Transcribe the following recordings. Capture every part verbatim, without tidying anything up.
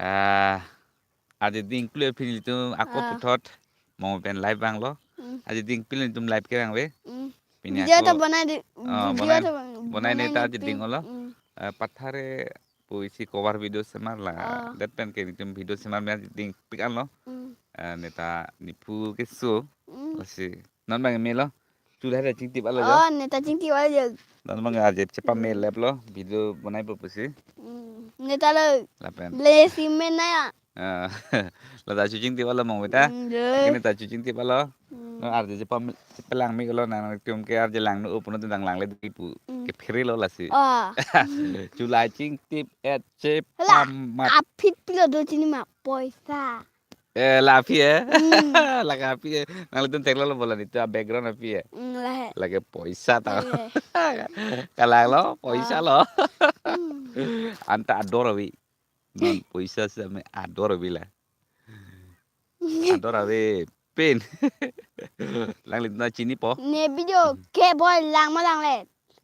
Ah, arje dingpik lo pini tum ako Ah. puthot mong pen live vanglo. Hmm. Arje dingpik lo tum live kevang ave. Hmm. Pini Video ako, to banai di, ah, video banai, to bang-, banai banai neta ni arje pin. Ding olo. Hmm. Ah, pathare pu isi cover video semar la. Ah. Det pen ke tum video semar me arje dingpik anlo. Hmm. Ah, neta nephu keso. Hmm. Lasi non bang melo. Chulai ta chingtip alo jo. Oh, neta chingtip alo jo. Non bang arje chepa me lep lo. Video banai po pusi. Hmm. Neta lo. Lapen. Le si me na ya. Ah, la ta chu chingtip alo mong beta. Hmm, jo. Kene ta chu chingtip alo. Hmm. Non arje chepa me, chepa lang me lo nangtum ke arje langno upuno tendang lang le di pu. Hmm. Kephere lo lasi. Oh. Chulai chingtip et chepa Hala, mat. Aphi pilo do chini ma poisa. Eh, la aphi eh. Hmm. La aphi eh. Nanglitum theklonglo bola neta background aphi eh. Hmm, la he. Lake poisa ta. Eh. Kalang lo, poisa Ah. lo. Hmm. Anta ador ave. Non poisa same ador ave la. Ador ave pin. Nanglitum chinipo. Ne video Hmm. ke boy lang ma lang le.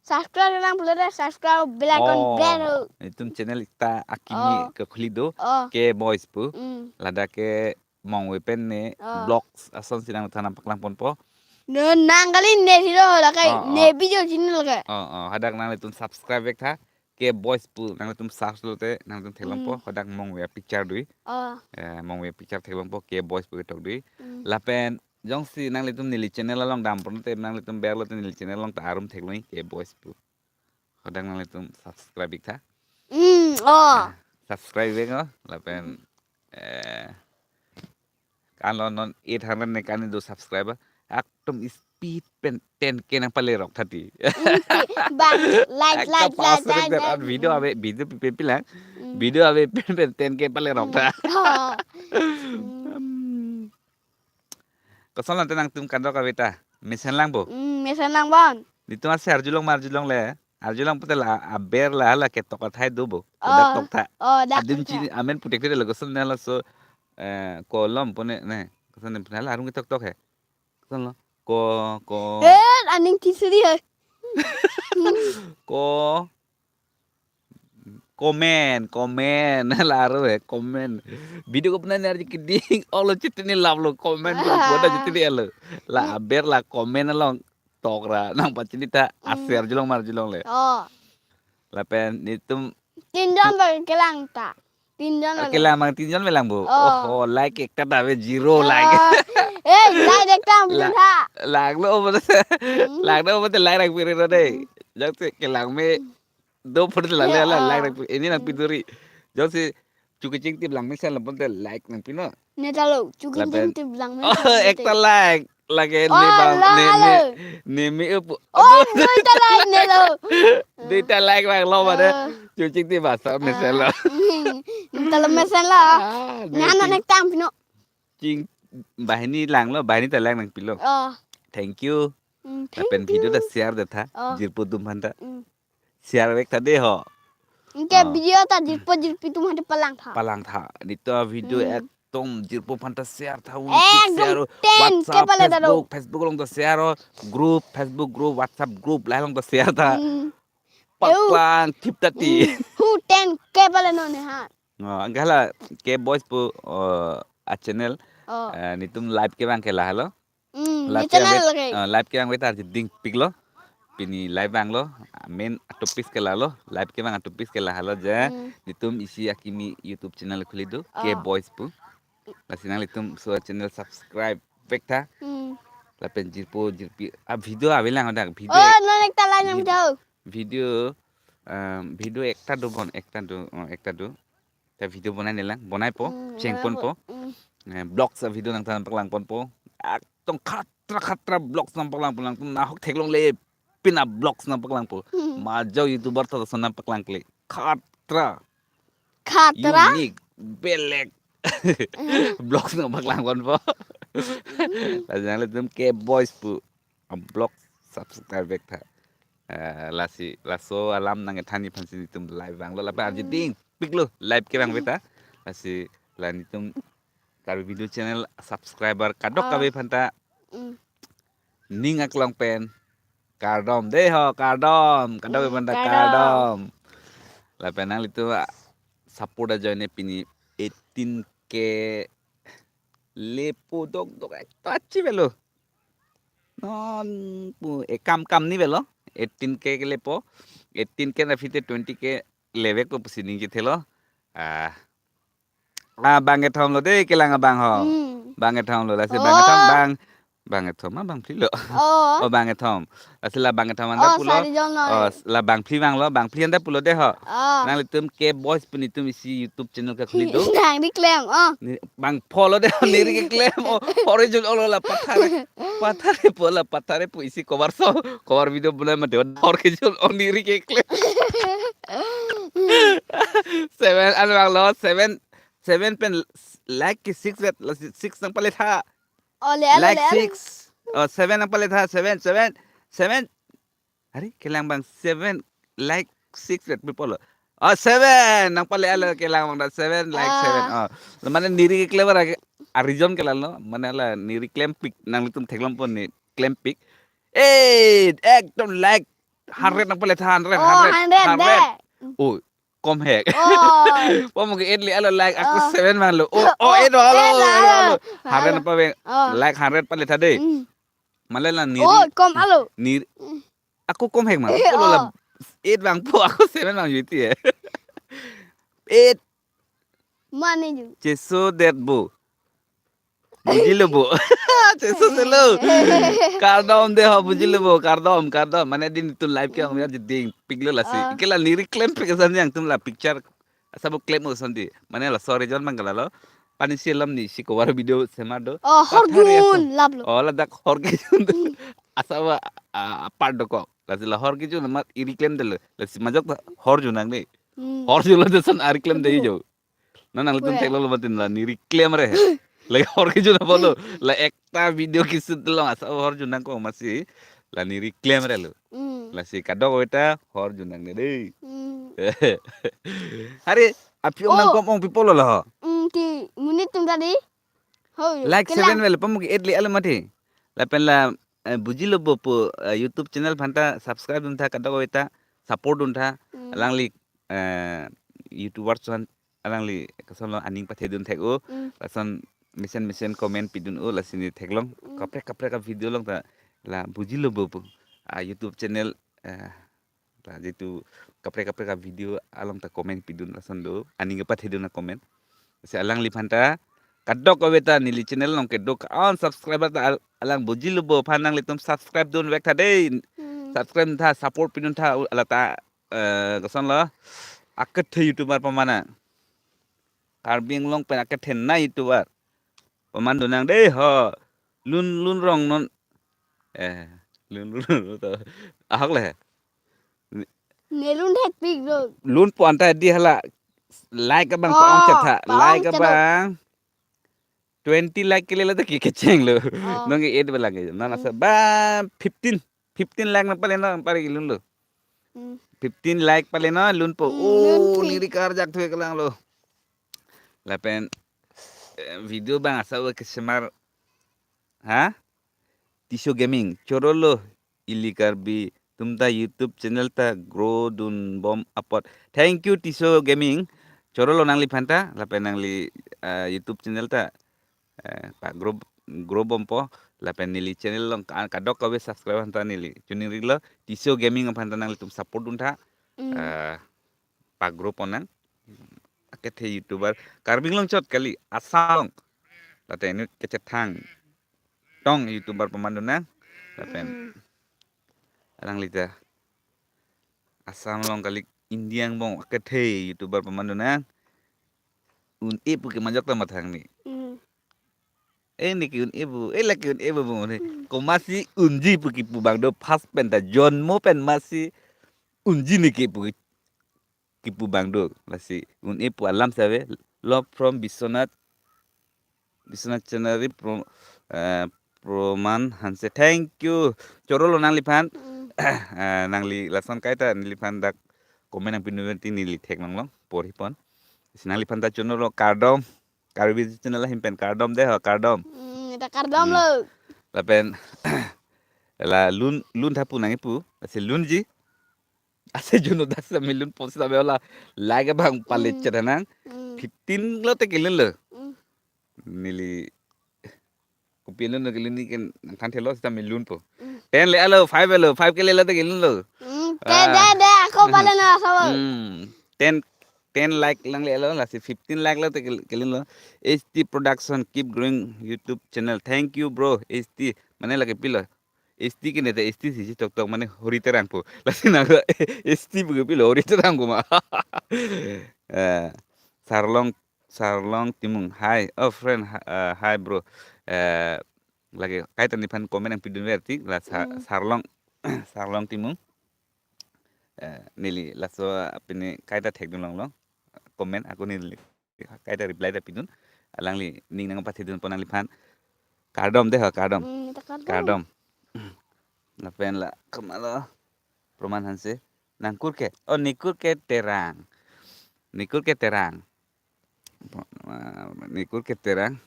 Subscribe lang pulo de subscribe bell icon Oh, bell ho. Itum channel ekta akimi Oh. kekhuli do. Oh. Ke Boys pu. Mm. Ladak ke mong ave pen ne Oh. vlogs ason si nangthan paklang ponpo. No nang kali ne hero la kai Oh, ne oh. video channel ke. Oh, oh, hadak nanglitum subscribe vek tha. Ke Boys pu nanglitum search lote nangtum theklongpo. Mm. Hadak mong ave picture dui. Oh. Eh, mong ave picture theklongpo ke Boys pu ketok dui. Mm. Lapen jongsi nanglitum neli channel along dam pon te nanglitum berlo te neli channel along ta arum theklong ke Boys pu. Hadak nanglitum subscribe ik tha. Mm, oh. Eh, subscribe ik ngo lapen eh kan lo non eight hundred ne kan do subscriber. Aktum speed pen ten K nangpale rok tha ti. Mm, ti, bang, like, Ekta like, like, pass like, rek like, dan like. Video ave, video pi pen pilang. Mm. Video ave pen pen ten K pale rok tha. Mm. Oh. Mm. Hmm. Koson lante nangtum kadok ave ta. Mesen lang bo. Mm, mesen lang bon. Netum ase arjulong ma arjulong le. Arjulong pute la aber la hala ketok athai do bo. Oh. Dak tok tha. Oh, dak Adim tok tha. Chini amen putek putek le koson ne laso, eh, kolom pone ne. Koson ne pune la arung ketok tok he. Koson lo. Ko, ko. Eh, aning tisri he. Ko. Comment, comment. La aro he, comment. Video ko puna ner keding. Olo chitini lap lo comment ko boda chitini alo. La aber la comment along tok ra nangpachini ta Mm. ase arjulong ma arjulong le. Oh. Lapen netum Tinjon bang kelang ta. Tinjon bang. Kelang mang tinjon me lang bo. Oh. Oh, like ekta ta ave zero Oh. Like. Eh, like ekta La-, belum tha. Lang lo bo. Hmm. Lang lo bo te like rang piri ro de. Hmm. Jongsi kelang me do pur la le la Hmm. Like rang piri. Ini nangpi Hmm. duri. Jongsi chuki chingtip lang mesen lo pon te like nangpi no. Ne ta lo, chuki Lapen chingtip lang Oh, mesen lo te. Ekta like. Lake Oh, ne bang la ne ne lo. Ne me up. Oh, Aduh. Duita like ne lo. Duita like bang lo ba de. Eh. Chuchik ti basa mesen lo. Ah. Hmm. Neta lo mesen lo. Ah, ne Nana ching nek tam pino. Ching bahini lang lo, bahini ta lang nangpi lo. Oh. Thank you. Hmm, Lapen thank video ta you. Share de tha. Oh. Jirpo atum aphan ta. Hmm. Share vek tha de ho. Anke Ah. video ta jirpo jirpi atum aphan ta palang tha. Palang tha. Netum video Hmm. ekdom jirpo aphan ta share tha. Ekdom Share ho. Ten K WhatsApp, pale ta do. Facebook, Facebook along ta share ho. Group, Facebook group, WhatsApp group, lahai along ta share tha. Hmm. Paklang thip ta ti. Hmm. Hu ten K pale non ne ha. Oh, anke hala K Boys pu, oh, a channel. Oh. Eh, netum live kevang ke lahelo. Hmm, Live ne channel kevang ke, ke. Eh, live kevang ke ta arje dingpik lo. Pini live vanglo. Main atupis ke lalo. Live kevang atupis ke lahelo je. Hmm. Netum isi akimi YouTube channel khuli do. K Oh. Boys pu. Lasi nanglitum laso channel subscribe vek tha. Hmm. Lapen jirpo jirpi. Ah, video avelang dak. Video Oh, ek-, non ekta line nam video, jao. Video, um, video ekta do bon, ekta do, oh, ekta do. Ta video bonai nelang, bonai po, Hmm, cheng bonai pon po. Po. Hmm. Eh, vlogs a video nangthan paklang pon po. Ekdom khatra khatra vlogs nangpaklang pon lang, nahok theklongle pina vlogs nangpaklang po. Hmm. Majok YouTuber ta lason nangpaklang kle. Khatra. Khatra? Unique, belek. Hmm. Vlogs nangpaklang pon po. Hmm. Lasi nanglitum K Boys pu a vlog subscribe vek tha. Eh, lasi laso alam nangkethan aphan si netum live vanglo lapen arje Hmm. dingpik lo live kevang Hmm. vek tha. Lasi la netum Karbi Video Channel subscriber kadok Ah. kave aphan ta Hmm. ning aklong pen kardom de ho, kardom. Kadok Hmm, aphan ta kardom. kardom. Lapen nanglitum, ah, support ajoine pini eighteen K lepo dokdok ekta achi avelo. Non pu ekam kam ni avelo. Eighteen K lepo. Eighteen K na aphi te twenty K levek ko pusi ningje thelo. Ah, ah, bang kethom lo dei, kelang abang ho. Hmm. Bang kethom lo, lasi bang kethom Oh. bang. Bang kethom, ah, bang phli lo. Oh. Oh, bang kethom. Lasi la bang kethom anta Oh, pulo. sari jon lo. Oh, la bang phli vanglo, bang phli anta pulo dei ho. Oh. Nanglitum K Boys pu netum isi YouTube channel kekhuli do. Nangri klem, oh. Ni, bang pho lo dei ho, neri keklem, oh. Hor kejun olo la pathare. Pathare po la pathare po isi cover so, cover video bonai mate. Hor kejun olo neri keklem. Seven an vanglo, seven, seven pen like ke six vet, la si-, six nangpale tha. Oh, le alo, Like le alo. six. Oh, seven nangpale tha, seven, seven, seven. Hari, kelang bang seven, like six vet people lo. Oh, seven nangpale alo, kelang bang da seven, like seven. Ah. Oh, la mane neri keklem ra ke, a reason ke lalo, mane la neri klempik, nanglitum theklongpo ne klempik. Eight, ekdom like hundred nangpale tha, hundred, Oh, hundred, hundred hundred. dei. Oh, kom hek. Oh. Pamo ke eight le alo, like, ako Oh. seven vanglo. Oh, Oh, oh, oh, eight vanglo, eight eight vanglo. vanglo. Hundred Vanglo. nangpaveng, Oh. like hundred pale tha dei. Mm. Mane la neri, Oh, kom alo. neri, Mm. ako kom hek ma. Ako lo la Oh. eight vangpo, ako seven vang juti eh. Eight. Mane ju. Cheso det bo. Bujilo bo. Cheso selo. Kardom dei ho, bujilo bo. Kardom, kardom. Mane din tu live ke ang ya ding pik lo lasi. Ah. Ke la neri klempik ason yang tum la picture. Asa bo klem mo ason dei. Mane laso reason bang ke lalo. Pani si alam ne isi cover video semar do. Oh, Pathare apo. horjun lap lo. Oh, ladak hor kejun. Hmm. Asa ba, ah, apart dokok. Lasi la hor kejun amat eri klem detlo. Lasi majok ta horjun nangne. Hmm. Horjun lo deson ari klem dei jo. Non nanglitum Kuya. theklonglo mati la neri klem re. Lake hor kejun apotlo. La ekta video keshoot long asa horjun nangkok masi. La neri klem re lo. Hmm. Lasi kadokave ta horjun nangne dei. Hmm. Hari, aphi ong Oh. nangkom ong people lo ho. Hmm, ke monit atum ta dei. Ho, Like kelang. seven vel, pamo ke eight le alo mati. Lapen la, eh, bujilo bo pu, eh, YouTube channel aphanta subscribe dun tha, kadokave ta support dun tha. Hmm. Alangli, eh, YouTuber chuan alangli koson lo aning pathe dun thek o. Hmm. Lason mesen mesen comment pidun o, lasi ne theklong. Hmm. Kaprek kaprek a video along ta la bujilo bo pu. Ah, YouTube channel, eh, ta jitu kaprek kaprek a video along ta comment pidun lason do. Aning kepathe dun a comment. Si alangliphan ta kadokave ta neli channel along kedo ka-an subscriber ta al-, alang bujilo bo aphan nanglitum subscribe dun vek tha dei. Hmm. Subscribe tha, support pidun tha, u-, ala ta, eh, koson lo. Akethe YouTuber pamana. Karbi Anglong pen akethe na YouTuber. Paman dun nang dei ho. Lun, lun rong non. Eh, lun, lun, lun, to. Ahok le. Ne lun thekpik lo. Lun po anta dei hala. Like abang Oh, pa-ong chetha. pa-ong Like chetha. abang. Twenty like kele la ta ke kecheng lo. Oh. Non ke eight belang ke. Non Hmm. asa ba fifteen. Fifteen like nangpale non pari lun lo. Hmm. Fifteen like pale non lun po. Hmm, lun Oh, phi. neri karjak thu kelang lo. Lapen, eh, video bang asa ba kesemar. Ha? Tiso Gaming. Choro lo ili Karbi atum ta YouTube channel ta grow dun bom apot. Thank you Tiso Gaming. Choro lo nangliphan ta, lapen nangli, eh, YouTube channel ta, eh, pa-grow, grow bompo, lapen neli channel along ka-, kadokave subscriber aphanta neli choningri lo, Tiso Gaming aphanta nanglitum support dun tha. Mm. Eh, pa-grow pon nang. Akethe YouTuber. Karbi Anglong chot kali, Assam along. Late inut kechethang tong YouTuber paman dun nang. Lapen Mm. alangli ta Assam along kali, India angbong akethe YouTuber paman dun nang. Un-e pu ke majok ta mathang ni. Mm. Eh, ne ke un-e pu, eh, la ke un-e pu bung ne. Mm. Komatsi unji pu kipu abang do, first pen ta jonmo pen matsi unji ne ke pu kipu abang do. Lasi un-e pu alam si ave. Love from Biswanath, Biswanath Chenari, Pro-, eh, Proman Hanse. Thank you. Choro lo nangliphan. Mm. Eh, nangli lason kaita neliphan dak comment nangpidun ti neli theklong long, porhi pon. Si nangliphan ta choro lo, kardom. Karbi channel ahin pen kardom dei ho, kardom. Mm, ta kardom Mm. lo. Lapen la lun, lun tha pu nang ipu, lasi lunji. Ase Juno Das ta milun po sita be la. Like abang pale Hmm. chet nang. Hmm. Fifteen lote kelun lo. Hmm. Neli kopi alun lo kelun ni ken nangthan thelo sita milun po. Hmm. Ten le alo, five alo, five kele lote kelun lo. Hmm. De, Ah. de, de, ako pale na, ako. Hmm. Ten, ten like lang le alo, lasi fifteen like lote kel-, kelun lo. H T Production, keep growing YouTube channel. Thank you, bro. H T, mane lake pilo. H T kene te H T si si tok tok mane Hori Terang po. Lasi na H T pu pilo Hori Terang ko ma. Eh, Sarlong, Sarlong Timung. Hi, oh friend, hi, eh, hi bro. Eh, lake kaita nephan comment nangpidun verti la Sa-, Hmm. Sarlong, Sarlong Timung. Eh, neli laso apini kaita thekdun longlo. Comment ako neli kaita reply ta pidun. Alangli ning nangpathedun po nangliphan. Kardom de ho, kardom. Hmm, ta kardom. Kardom. Lapen la komatlo Proman Hanse. Nangkur ke. Oh, Nikur ke Terang. Nikur ke Terang. Nikur ke Terang.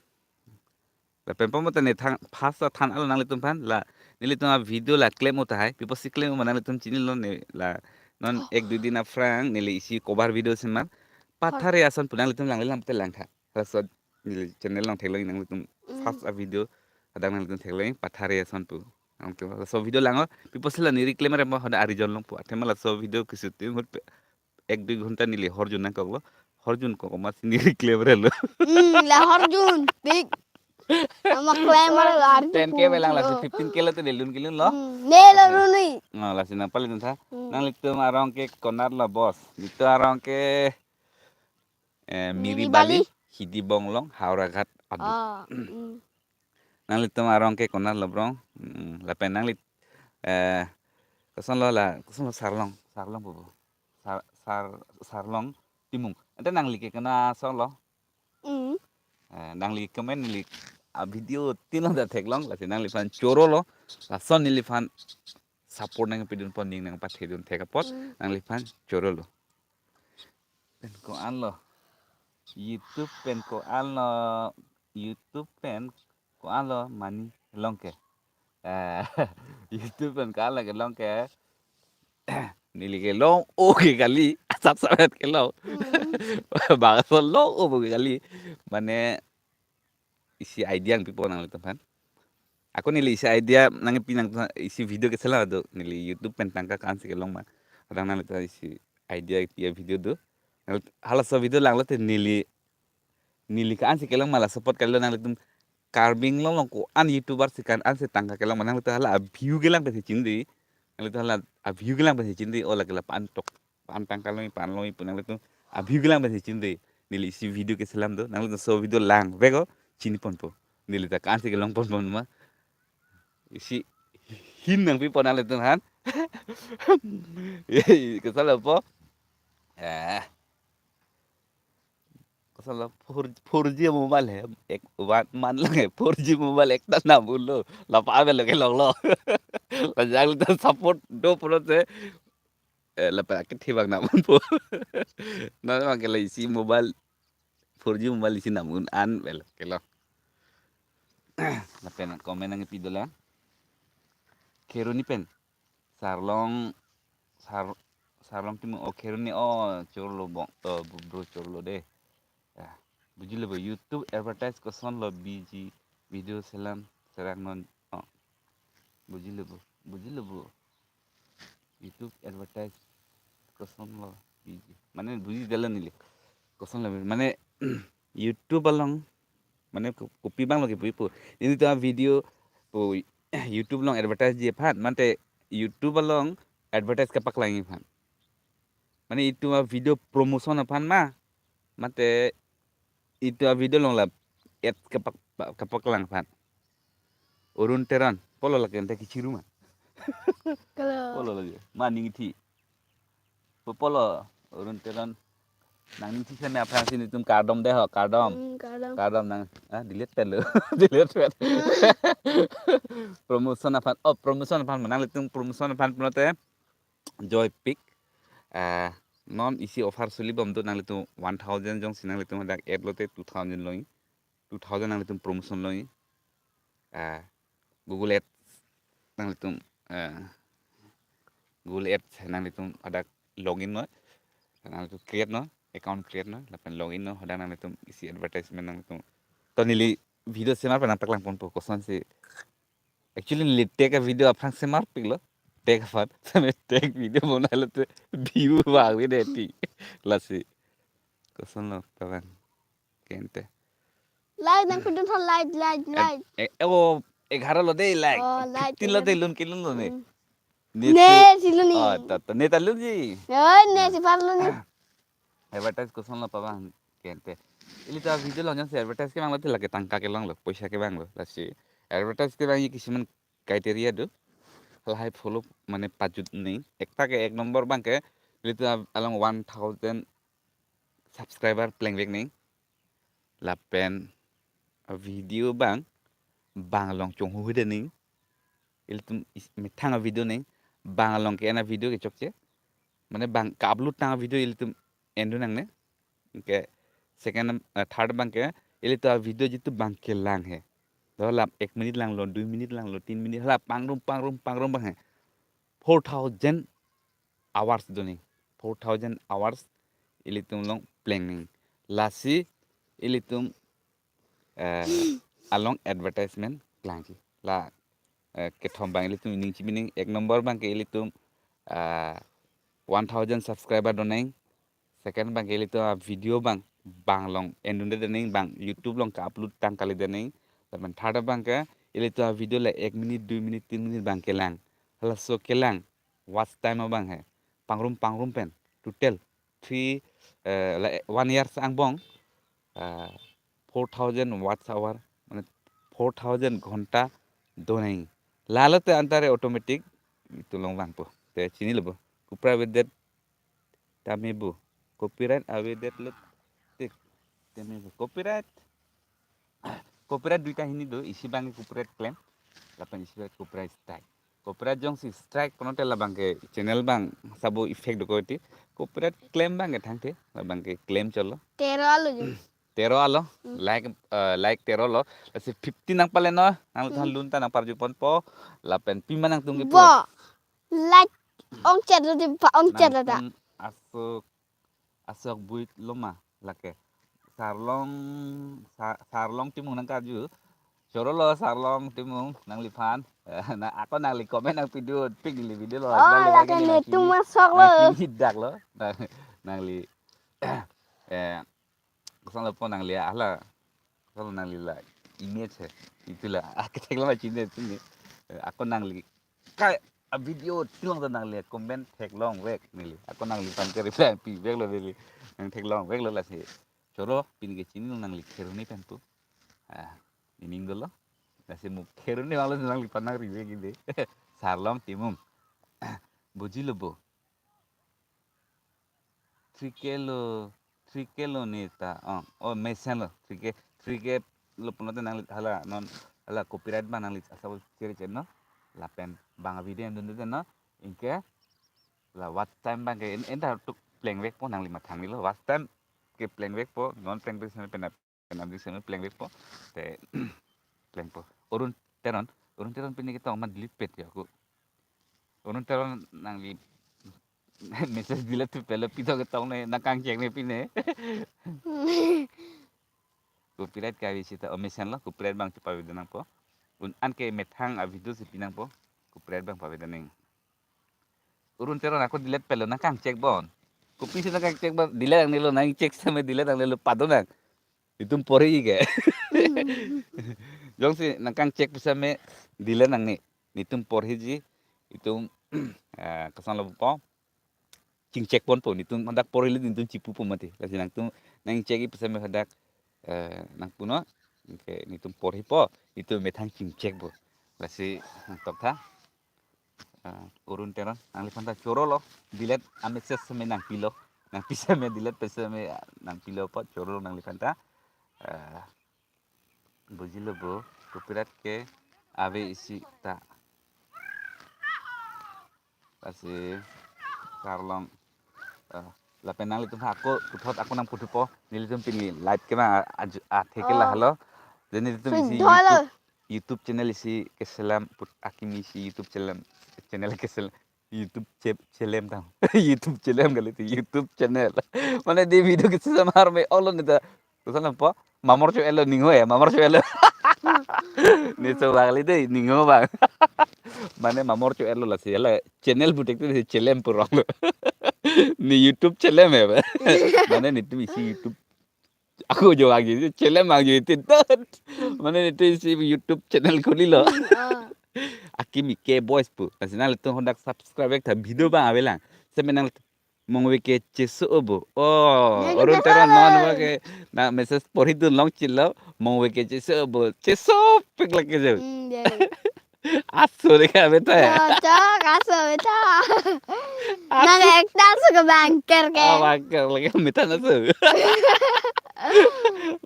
Lapen pamota ne thang phasa than alo nanglitum aphan la nelitum avideo la klem uta hai. Piposi klem ma nanglitum chinilo ne la non ek dui din aphrang neli isi cover video semar. Pathare ason pu nanglitum langlelang te langtha. Laso neli channel along theklong nanglitum Mm. first avideo adang nanglitum theklong Pathare ason pu. Nangtum laso video lang-o piposi la neli klem re mo hoda ari jon long pu. Athema laso video ke shooting hut pe ek dui ghonta neli horjun nangkoklo. Horjun kok ma si neli klem re lo. Hmm, la horjun. Tik. Ama klem re lo, ari Ten K horjun belang lo. Lasi fifteen K lote nelun kelun lo. Hmm, ne lo runi. No, lasi nangpale dun tha. Hmm. Nanglitum arong ke konat lo boss. Nelitum arong ke, eh, Miri Miri Bali, Bali. Hidi Bonglong, Howraghat adu. Ah, hmm. Nanglitum arong ke konat lo brong. Hmm, lapen nangli, eh, koson lo la, koson lo Sarlong, Sarlong bobo. Sar, Sar, Sarlong Timung. Ante nangli ke kena song lo. Mm. Eh, nangli comment neli avideo tin lo da theklong, lasi nangliphan choro lo. Lason neliphan support nangpidun pon ning nangpathedun thek apot, Mm. nangliphan choro lo. Pen ko-an lo. YouTube pen ko-an lo. YouTube pen ko-an lo mani long ke. Eh, YouTube pen ko-an lo kelong ke. Neli kelong o ke kali, asap sapet kelong. Hmm. Bangso long o ke kali. Mane isi idea nangpipo nanglitum aphan. Ako neli isi idea nangpi nang isi video keselam do. Neli YouTube pen tangka ko-ansi kelong ma. Adang nanglitum isi idea pi avideo do. Nang halaso video lang lote neli neli ko-ansi kelong ma la support kalilo nanglitum Karbi Anglong along ko-an YouTuber si ko-ansi tangka kelong ma nanglitum hala a-view kelang pensi chini dei. Nanglitum hala a-view kelang pensi chini dei. O lake la pan tok. Pan tangka longji pan longji pu nanglitum a-view kelang pensi chini dei. Neli isi video keselam do. Nanglitum laso video langvek o chini ponpo. Neli ta ko-ansi kelong pon pon ma. Isi hint nangpipo nanglitum aphan. Koson lo po. Eh. Koson lo four, four G mobile he. Ek, one month lang he. Four G mobile ekta nam un lo. Lapa ave lo kelong lo. Lajang lo support do pulote. Eh, lapen akethe abang nam unpo. Non abang ke la isi mobile, four G mobile isi nam un an vel kelong. Lapen comment nangpi dolang. Kheroni pen. Sarlong, Sar, Sarlong Timung, oh, Kheroni, oh, chorlo bong, oh, bro chorlo de. Ya. Bujilo bo, YouTube advertise koson lo biji video selam serang non. Oh. Bujilo bo, bujilo bo. YouTube advertise koson lo biji. Mane buji dela neli. Koson lo mane YouTube along mane ko-, kopi abang lo kepuji pu. Nelitum avideo pu YouTube along advertise ji aphan mate YouTube along advertise kepaklangji aphan. Mane itum avideo promotion aphan ma mate itum avideo along la ad kepak, kepaklang aphan. Arun Teron, polo lake ante kichiru ma. Kalau Polo lake. Ma ning thi. Po polo, Arun Teron. Nangning thi seme aphrangsi nelitum kardom de ho, kardom. Hmm, kardom. Kardom nang, ah, delete pen lo. Delete pen. Promotion aphan, oh, promotion aphan, nanglitum promotion aphan pulote Joypic. Ah, non isi offer suli bom do nanglitum one thousand jongsi nanglitum hadak ad lote two thousand longji. Two thousand nanglitum promotion longji. Ah, Google Ads nanglitum, ah, Google Ads nanglitum hadak login non, nanglitum create non, account create non, lapen login non, hadak nanglitum isi advertisement nanglitum. To neli video semar pen nangpaklang ponpo kosonsi. Actually neli tech a-video aphrang semarpiklo. Tech aphan. Same tech video bonai lote view bang ave dei ti. Lasi. Kosonlo pabang ke ante. Like nangpidun tha, like, like, like. Eh, eh, oh, egharo lo dei like. Oh, like, fifteen lo dei, like. Lun kelun lo ne. Hmm. Ne ne si, si lun ni. Oh, ta, ta, ne ta lunji. Oh, ne si par lun ni. Advertise kosonlo pabang ke ante. Ilitum a-video along jongsi advertise kevang lote lake tangka kelonglo, poisa kevanglo. Lasi advertise kevangji kisiman criteria do. Halahai follow mane pajut nangji. Ekta ke ek number abang ke ilitum a-, along one thousand subscriber plengvek nangji. Lapen a-video abang, bang along chonghu hide nangji. Ilitum is-, methang a-video nangji. Bang along ke-en a-video ke chokche. Mane bang ka-upload tang a-video ilitum endun nangne. Ke second, eh, third abang ke ilitum a-video jitu bang kelang he. Dola ek minute langlo, dui minute langlo, tin minute hala pangrum, pangrum, pangrum abang he. Four thousand hours do nangji. Four thousand hours ilitum along pleng nangji. Lasi ilitum, eh, along advertisement klangji. La, eh, kethom abang ilitum ining chibi nangji, ek number abang ke ilitum, eh, one thousand subscriber do nangji. Second abang ke ilitum a-video abang, bang along endunde nangji, bang YouTube along ka-upload tang kalide nangji. Lapen third abang ke ilitum a-video la ek minute, dui minute, tin minute abang kelang. Halaso kelang watch time abang he. Pangrum pangrum pen total three, eh, la, one year sa angbong, eh, four thousand watch hour, mane four thousand ghonta do nangji. Lalo te anta re automatic itum along vangpo. Te chinilo bo. Copyright avedet tame bo. Copyright avedet lo tik tame bo. Copyright. Copyright duita hini do, isi abang ke copyright claim, lapen isi abang copyright strike. Copyright jongsi strike pulote labang ke channel abang sabo effect dokok ti. Copyright claim abang ke thangthe, labang ke claim cholo. Tero alo jo. Tero alo, hmm, like, eh, like tero lo, lasi fifty nangpaleno, nangthan, hmm, lun ta nangparju ponpo, lapen pima nangtum kipu. Bo, like, ongchet lo di pa, ongchet lo ta. Nangtum asok, asok buit lo ma, lake. Sarlong, Sa-, Sarlong Timung nangkarju. Choro lo Sarlong Timung nangliphan. Na ako nangli comment nangpidun, pik neli video lo. Oh, nangli lake lagi ne nangpini, tum asok lo. Nangpini dak lo. Nang-, nangli, eh, kosonlo po nangli hala. Kosonlo nangli la image he. Itu la. Akethek lo ma chini chini. Eh, ako nangli kai a-video tilong ta nangli comment theklongvek neli. Ako nangliphan ke reply pivek lo neli. Nang theklongvek lo lasi. Choro pini ke chinilo nangli Kheroni pen pu. Ah, ining dolo. Lasi mo Kheroni vanglo nangliphan nangrive gide. Sarlong Timung. Bujilo bo. Three K lo, three K lo ne ta. Oh, oh, mesen lo. Three K, three K lo pulote nangli hala non, hala copyright abang nangli asap chere chen no. Lapen bang video endunde no. Anke la watch time abang ke en, enta tuk plengvekpo, nangli mathang nilo. Watch time ke plengvekpo, non plengvek sene pen penap di sene plengvekpo. Te plengpo. Arun Teron, Arun Teron pini ketong ma delete pet ya aku. Arun Teron nangli message delete tu pelo pito ketong ne, nangkangchek ne pine. Copyright ke ave seta, oh, mesen lo, copyright abang chepavedet nangpo. Un-an ke methang a-video si pi nangpo, copyright abang pavedet nang. Arun Teron ako delete pelo, nangkangchek bon. Kopisi nangkangchek bon, delete nangnelo, nangchek same delete nangnelo, pado nang. Itum porhi ke. Jongsi nangkangchek pu same delete nangne. Netum porhiji, itum, eh, kosonlo po. Chingchek ponpo, netum hadak porhile netum chipupo mati. Lasi nangtum nangchekji pu same hadak, eh, nangpunon. Anke netum porhipo, netum methang chingchekpo. Lasi nangtoktha. Ah, Arun Teron, nangliphan ta choro lo, delete a-message same nangpilo, nangpi same delete pu same, ah, nangpilo po, choro lo nangliphan ta. Ah, bujilo bo, copyright ke ave isi ta. Lasi Sarlong, ah, lapen nanglitum ako, puthot ako nangputhupo, nelitum pini live ke ma a, a, athe ke, oh, lahelo. Jadi nelitum isi sudah lo. YouTube, YouTube channel isi keselam put akimi isi YouTube channel, channel keselam. YouTube che-, chelem tang. YouTube chelem kali ti, YouTube channel. Mane di video kisi samar me olo neta. Kusan apa? Mamor cho elo ningho ya, mamor cho elo. Ni so bang kali dei, ningho bang. Mane mamor cho elo lasi, hala channel puthek te chelem purong lo. Ni YouTube chelem ya, ba? Mane nitum isi YouTube. Ako jo agi, chelem agi ti dot. Mane nitum isi YouTube channel khuli lo. Oh. Akimi K Boys pu. Lasi nanglitum hadak subscribe tha, video bang avelang. Seme nang mongve ke cheso obo. Oh, ya, Arun kita Teron salah. Non ba ke na message porhi dun long chilo. Mongve ke cheso obo. Cheso pik lagi jo. Hmm, ya. Aso de ka beta ya. Cocok, aso beta. Aso. Nang ekta aso ke bangker ke. Ah, bangker lagi meta naso.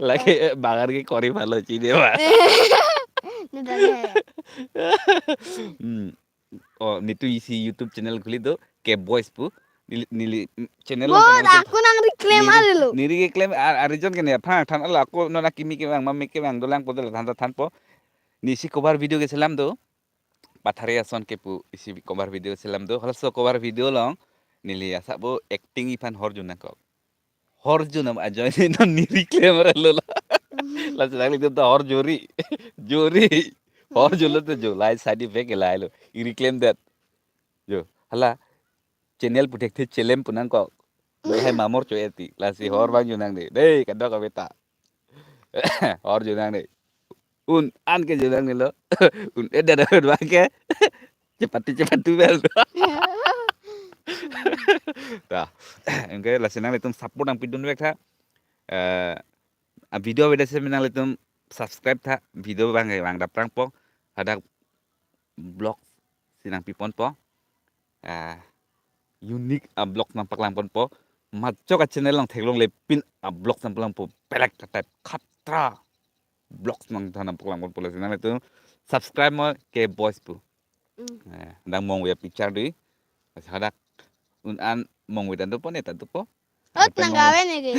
Lagi, eh, bangar ke kori bhalo chini ba. Neta de. Hmm. Oh, nitum isi YouTube channel khuli do, K Boys pu. Neli, neli, mm, channel Bo, along than nangtum. Ako nang reclaim neli, ari lo. Neli reclaim ar-, ari jon ke ne, aphan than ala ako non akimi kevang, mame kevang, dolang po dola than thanpo. Neli isi cover video keselam do. Pathari ason kepu isi cover video selam do. Halaso cover video along neli asap bo acting iphan hor jun nangkok. Hor jun am ajoine non neli reclaim ra lo la. Lasi nanglitum ta hor juri. Juri. Hor jun lo te jo, lai side effect ke lahai lo. I reclaim that. Jo, hala channel puthek the chelem pu nangkok. Lahai mamor cho eti. Lasi hor bang jun nangne. Dei, kadok abeta. Hor jun nangne. Un an ke jun nangne lo. Un-e dada bang ke. Chepatu chepatu bel. Ta. Anke lasi nanglitum support nangpi dun vek tha. Eh, a video avedet seme nanglitum subscribe tha. Video bang ke bang daprangpo. Hadak vlog si nangpi ponpo. Ah, unique a vlog nangpaklang ponpo. Majok a channel along theklongle pin a vlog nangpaklangpo. Belek a type khatra vlog nang than nangpaklangpo. Lasi nanglitum subscribe mo K Boys pu. Mm. Eh, dang mongve picture dui. Lasi hadak un an mongve ta dopo, ne ta dopo. Ot nang gawe ne ke.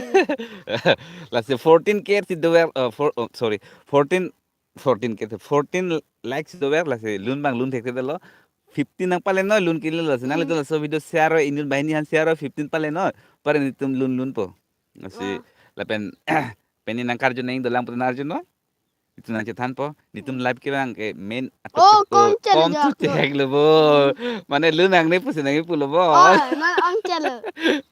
Lasi fourteen K si dover, uh, four, oh, sorry, fourteen, fourteen K, fourteen likes dover, lasi lun bang lun thekthedetlo. Fifteen nangpale noi lun kilo, lasi nanglitum laso video share oi, inut banghini aphan share oi, fifteen pale noi. Pare nitum lun lunpo. Lasi, wah, lapen, pen ne nangkarju nang dolang putan arju noi. Itum nangchethanpo, nitum live kevang ke main atop, oh, ke-, kom chelo kom jo tu ako. Chehek lo bo. Hmm. Mane lun nangne pusi nangkipu lo bo. Oh, man ang chelo.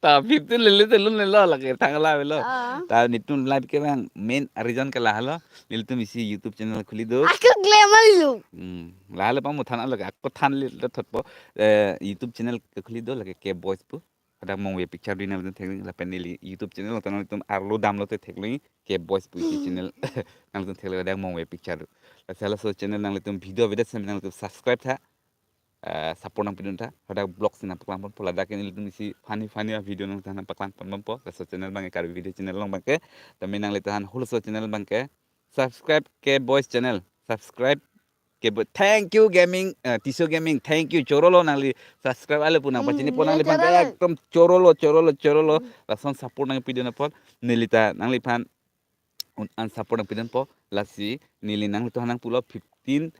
Ta fifteen lele te lun lelo lake thang la velo. Ah. Ta nitum live kevang main a reason ke lahelo. Nelitum isi YouTube channel khuli do. Ako glamour lo. Hmm. Lahelo pamo than alok ako than le thotpo. Eh, YouTube channel ke khuli do lake K Boys pu. Hadak mongve picture dui nanglitum theklong lapen neli YouTube channel along ta nanglitum arlo damlo te theklong K Boys pu isi channel nanglitum theklong hadak mongve picture do. Lasi halaso channel nanglitum video avedet seme nanglitum subscribe tha. Eh, support nangpi dun tha. Hadak vlog si nangpaklang ponpo ladak ke nelitum isi funny funny a video nang than nangpaklang ponpo. Laso channel bang ke Karbi video channel along bang ke. Tame nanglitum halaso channel bang ke subscribe K Boys channel. Subscribe K Boys. Thank you gaming, eh, Tiso Gaming. Thank you. Chorolo nangli subscribe ale pu nang pachini po, hmm, nangli ya, phan chorolo. Ekdom chorolo, chorolo, chorolo. Hmm. Lason support nangpi dun apot. Neli ta nangliphan un an support nangpi dunpo. Lasi neli nanglitum hanang pulo fifteen,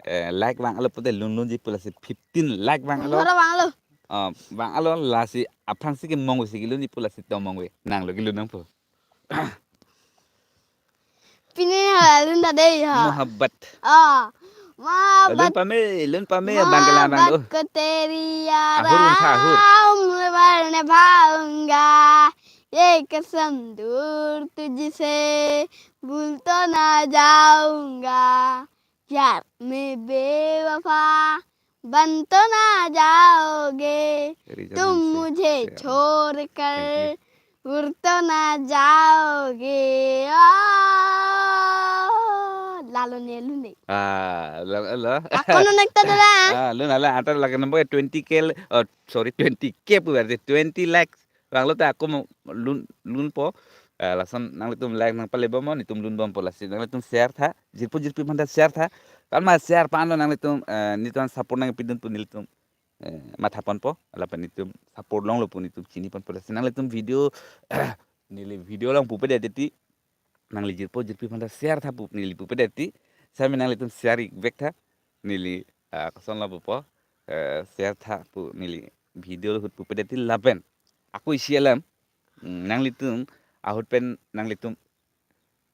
eh, like vanglo pote lun lunji pu lasi fifteen like vanglo. Horo vanglo. Ah, vanglo lasi aphrangsi ke mongve si kelunji pu lasi to mongve. Nanglo kelun nangpo. Pine ha, lun ta dei ha. Mohabbat. Ah, mohabbat. Lun pame, lun pame, bang kelang bang mohabbat do. Ko teri yaram, ahur untha ahur, main main nibaunga. Ye kasam dur tujhse bhul to na jaunga. Yaar mein bewafa ban to na jaoge, tum mujhe chhod kar ur to na jaoge. Oh, lalo ne lun ne. Ah, la, la. Ako non ekta dola. Ah, lun ala ata lagi number twenty K, oh, sorry, twenty K pu berarti twenty lakhs. Vanglo ta ako mo lun, lunpo. Eh, lason nanglitum like nangpale bomnon, nitum lun bompo lasi. Nanglitum share tha. Jirpo jirpi aphan ta share tha. Kan ma share panlo nanglitum, eh, nitum support nangpi dun pu nelitum, eh, matha ponpo. Lapen nitum support longlo pu nitum chini ponpo lasi. Nanglitum video, neli video along pupe det ti. Nangli jirpo jirpi aphan ta share tha pu neli pupe det ti. Same nanglitum share ik vek tha. Neli, ah, kosonlo pupo. eh, share tha pu neli video ahut pupe det ti lapen ako isi alam, mm, nanglitum ahut pen nanglitum,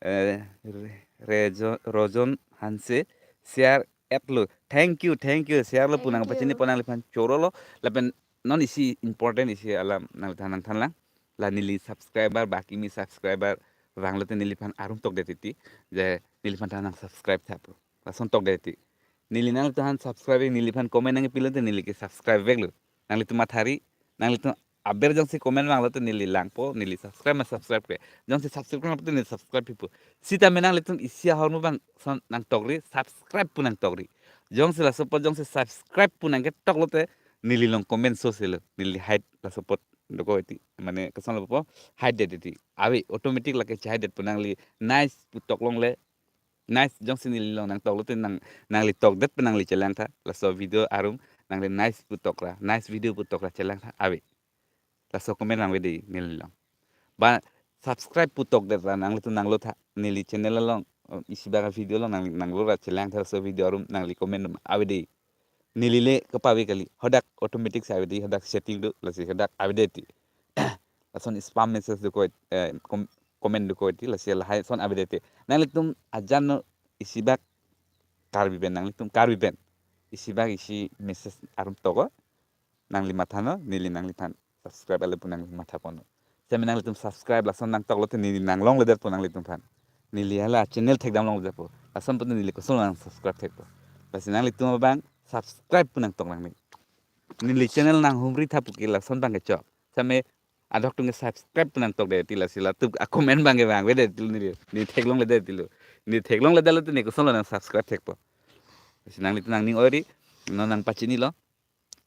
eh, Re-, Rejo-, Rojon Hanse share etlo. Thank you, thank you. Share lo pu nang pachini pon nangliphan choro lo. Lapen non isi important isi alam nangliphan nangthanlang. La neli subscriber, ba kimi subscriber vanglote neliphan arum tokdet titi. Je neliphan than nang subscribe tha pu. Lason tokdet titi. Neli nangliphan subscribe, neliphan comment nangpilote neli ke subscribe veklo. Nanglitum mathari, nanglitum aber jongsi comment vanglote neli langpo, neli subscribe ma subscribe ke. Jongsi subscribe nangpo neli subscribe pipo. Sitame nanglitum isi ahormu bang son nangtokri, subscribe pu nangtokri. Jongsi laso apot jongsi subscribe pu nangketoklote neli long comment sose lo. Neli hide laso apot dokok titi. Mane koson lo po hide det titi. Ave automatic lake chehide det pu nangli nice pu tok longle. Nice jongsi neli long nangtoklote nang, nangli tokdet pen nangli chelang tha. Laso video arum nangli nice pu tokra, nice video pu tokra chelang tha. Ave. Laso comment nangvede neli long. Ba subscribe pu tokdet ra nanglitum nanglo tha. Neli channel along, eh, isi bak video along nang, nanglo ra chelang tha laso video arum nangli comment dum avede. Neli le kapave kali. Hadak automatic si avede, hadak setting do, lasi hadak avede titi. Lason spam message dokok, eh, com-, comment dokok titi, lasi lahai son avede titi. Nanglitum ajan no isi bak Karbi pen, nanglitum Karbi pen isi bak isi message arum toko. Nangli matha non, neli nangliphan subscribe ale pu nangli matha pon non. Seme nanglitum subscribe lason nangtoklote neli nang longledet pu nanglitum aphan. Neli hala channel thekdam longledet pu. Lason pu neli koson nang subscribe thekpo. Lasi nanglitum abang subscribe pu nangtok nangne. Neli channel nanghumri tha pu ke lason bang kechok. Seme adok tung ke subscribe pu nangtokdet titi, lasi latum a comment bang ke vangvedet titi neli. Neli theklongledet titi lo. Neli theklongledetlote neli koson lo nang subscribe thekpo. Lasi nanglitum nangning oiri, non nangpachinilo.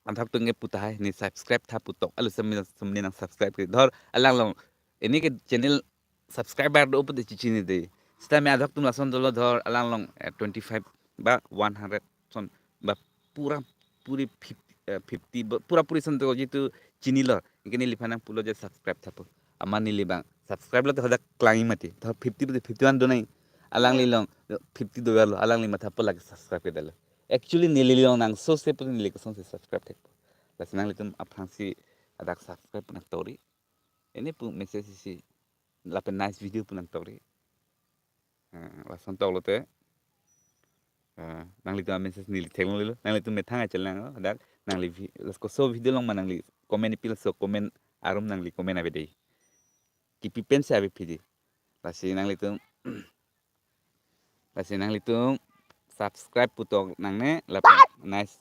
Adok tung ke pu tahai, neli subscribe tha pu tok. Alo seme, seme nang subscribe ke. Dhor alang long. Neli ke channel subscriber do pute chechinide. Sitame adok tum lason dolo dhor alang long, eh, twenty-five ba one hundred son ba pura puri fifty, eh, fifty ba pura puri son to jitu chinilo. Anke neliphan nangpulo je subscribe tha pu. Amat neli bang subscribe lote hadak klangi mati. Dhor fifty pute fifty-one do nai. Alangli long fifty do lo. Alangli matha pu lake subscribe kedetlo. Actually neli long nang sose pu neli kosonsi subscribe thekpo. Lasi nanglitum aphrangsi adak subscribe pu nangtokri. Neli pu message isi lapen nice video pu nangtokri. Eh, lason toklote, eh, nanglitum a message neli theklonglelo, nanglitum methang achelang lo, dak nangli vi-, laso koso video long ma nangli comment pilo, laso comment arum nangli comment avede. Kipi pensi ave piji. Lasi nanglitum, lasi nanglitum subscribe pu tok nangne lapen nice.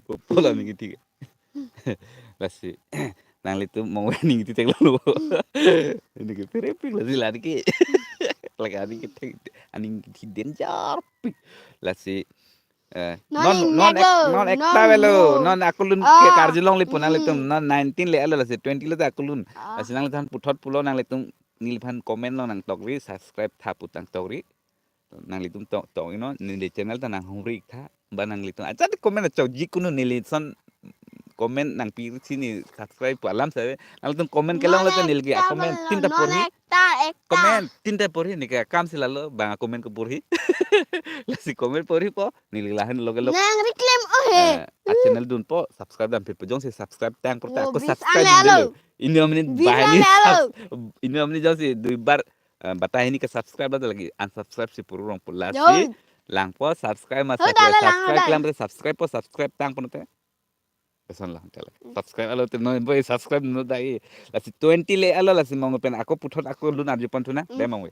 Popo la ningti. Lasi nanglitum mong ning ti theklonglo. Neli ke pirepik lasi la neli ke. Lake neli ke thek, neli ke danger pik. Lasi, eh, non, non, non ek-, non non ekta velo, non akulun ke karjulongle pu nanglitum, non nineteen le alo lasi twenty lote akulun. Lasi nanglitum puthot pulo nanglitum neliphan comment lo nangtokri, subscribe tha pu nangtokri. Nanglitum tok, tok ino, neli channel ta nanghumri tha, ba nanglitum. Acha de comment achok jikunu neli son comment nangpi si neli subscribe pu alam sa. Nanglitum comment kelongle ta neli ke comment tinta porhi. Comment tinta porhi neli ke akam si lalo, bang comment ke porhi. Lasi comment porhipo, neli lahin loge lok. Nang reclaim ohe. Eh, a channel dunpo, subscribe dam phitpo jongsi subscribe tang porta, ako subscribe dam delo. Ini amni bahani. Ini amni jongsi dui bar eh, bata hini ke subscribe lata lagi unsubscribe si puru rong pu lasi. Langpo subscribe ma subscribe, subscribe kelang subscribe po subscribe tang punote. Pesan lah kalau subscribe alo tim noi boy subscribe no dai. Lasi twenty le alo lasi mong pen ako puthot ako lun arju pon thuna. Deh mong we.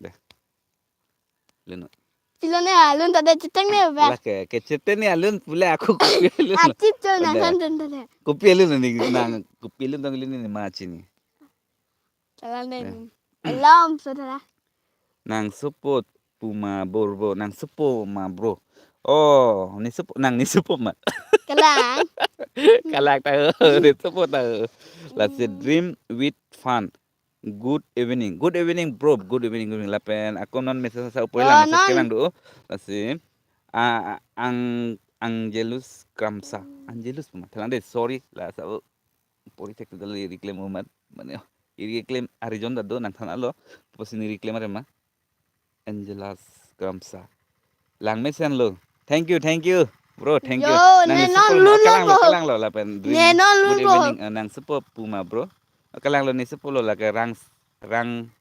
Deh. Lun. Pilone alun tade cheteng ne ba. Lake kecheteng ne alun pule ako kopi alun. Acip cho na kan tun tade. Kopi alun ni nang kopi alun tong lun ni ma chini. Kalang deh. Alam saudara. Nang support puma bor bro, nang support ma bro. Oh, ni support, nang ni support ma. Kalang. Kalang ta, ni support ta. Lasi dream with fun. Good evening. Good evening bro. Good evening, good evening. Lapen ako non message sa upoi lang message kelang do. Lasi, ah, ang Angelus Kramsa. Angelus puma. Thelang deh, sorry. Lasi ako pori thek dal iri claim umat. Mane, iri claim arijon dado nangthan alo. Pusi neli claim arema. Angelus Kramsa. Lang mesen lo. Thank you, thank you. Bro, thank you. Yo, Nang ne ne non supo, lun kalang lo, lo. Kalang lo lapen. Dream. Ne non Good lun lo. Evening. Eh, nang supo pu ma, bro. Kalang lo, ne supo lo lake Rang Rang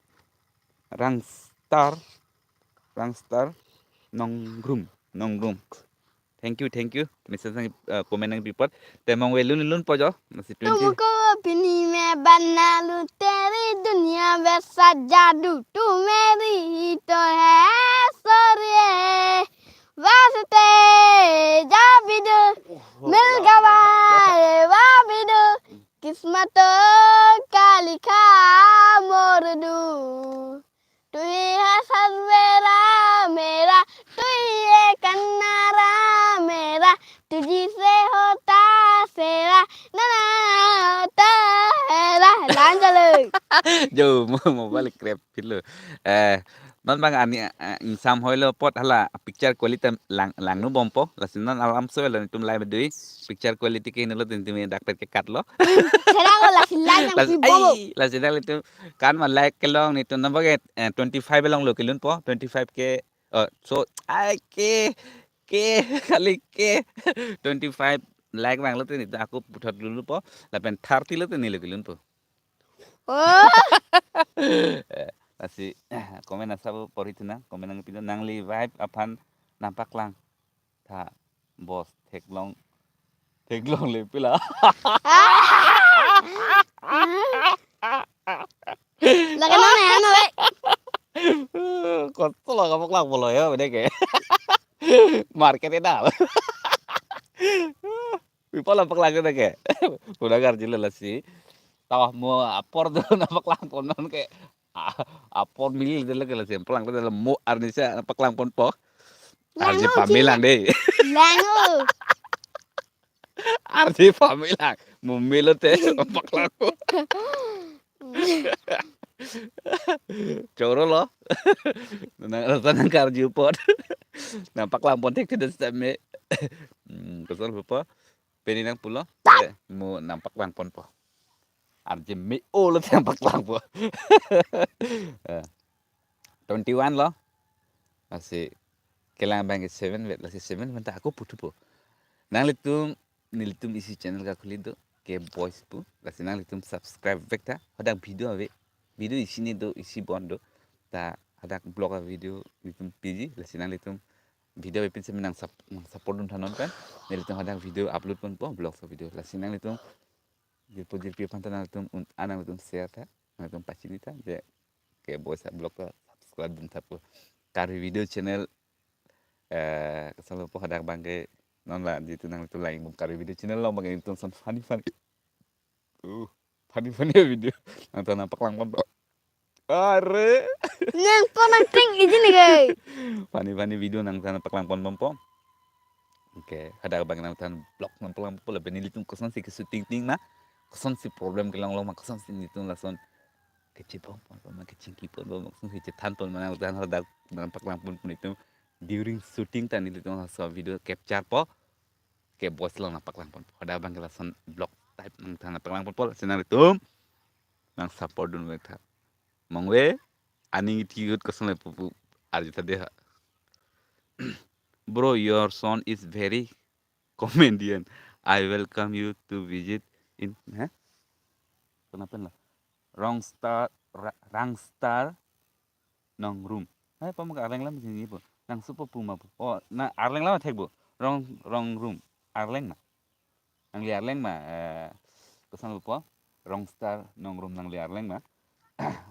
Rang Star. Rang Star Nongrum, Nongrum. Thank you, thank you. Message nang, eh, comment nangpi apot. Te mong ve lun lun po jo. Masi twenty. तुमको अपनी मैं बना लूं, तेरी दुनिया में सजा दूं, तू मेरी ही तो है, सोरिए। वास्ते जा भी दो, मिल गवाए वा भी दो, किस्मतों का लिखा मोड़ दूं। तू ही है सवेरा मेरा, तू ही है किनारा मेरा, तुझी से होता सेरा, ना ना होता है रा। Lang jalo. Jo, mo mobile krep philo. Eh, non bang ani, eh, ingsam hoilo apot hala picture quality lang langno bompo. Lasi non alam so lo, netum live dui. Picture quality ke nelo tin timi dak pet ke cut lo. Sera ko lasi lang yang Lasi pi bobo. Ai, lasi dak itu kan ma like kelong netum nambah ke, eh, twenty five along lo kelun po, twenty five ke, oh, so ai ke ke kali ke twenty five like bang lo tin itu aku puthot lulu po, lapen thirty lo tin nilo kelun po. Oh, Eh, lasi comment asap porhi thunang, comment nangpi nangli vibe aphan nangpaklang tha, boss, theklong theklong le pila. lagi nona ya no, eh. Kotolo kapaklang polo ya bede ke. Market e dal. Pipala paklang ke ke. Udah garji lelasi. Tawa mo apor do nangpaklang pon non ke. Ah, apor mili de lagi lasi paklang de mo arnisa paklang ponpo. Arje Lang pamilang de. Lang oh. Arje pamilang. Mo milo te paklang po. Choro lo. Nang rasa nang karju pot. Nangpaklang pon thek tidak same. Hmm, kosonpo. Pini nangpulo. Eh, mo nangpaklang ponpo. Arje me-o lo nangpaklang po. Eh, twenty one lo. Lasi kelang bang seven vet, lasi seven vet ta aku puthu po. Nanglitum, nelitum isi channel kakhuli do, K Boys pu. Lasi nanglitum subscribe vek tha. Hadak video ave. Video isi ni do, isi bon do. Ta hadak vlog a video nelitum piji. Lasi nanglitum video ave pin semi nang sup-, nang support dun tha non pen. Nelitum hadak video upload ponpo, vlog a video. Lasi nanglitum jirpo jirpi aphan ta nanglitum un-, a nanglitum share tha, nanglitum pachini tha, je K Boys a vlog ta subscribe dun tha po. Karbi video channel, eh, kosonpo hadak bang ke non la jitu nanglitum lain bom Karbi video channel lo bang ke nelitum son funny funny. Uh, funny funny video. Nangtum nangpaklang ponpo. Are. Nang ko nang ting ijin ke. Funny funny video nangtum nangpaklang ponpo. Oke, hadak bang nangtum vlog nangpaklang ponpo lapen nelitum kosonsi ke shooting ting ma. Kosonsi problem kelong long ma, kosonsi nelitum lason kechipon ponpo ma, kechingki ponpo ma, kosonsi chethan pon ma nangtum hadak nangpaklang ponpo nelitum. During shooting ta nelitum laso video capture po. K Boys along nangpaklang ponpo. Hadak bang ke lason vlog type nangtum nangpaklang ponpo. Lasi nanglitum nang support dun vek tha. Mong ve, aning iti hut kosonle pupu arju ta de ha. Bro, your son is very comedian. I welcome you to visit in, ha? Kenapa lah? Rang Star, Ra-, Rang Star Nongrum. Hai, pamuk Arleng lam sini po. Nang supo pu ma po. Oh, na Arleng lam thek po. Rong, Rongrum. Arleng ma. Nangli Arleng ma, eh, koson po. Rang Star Nongrum nangli Arleng ma.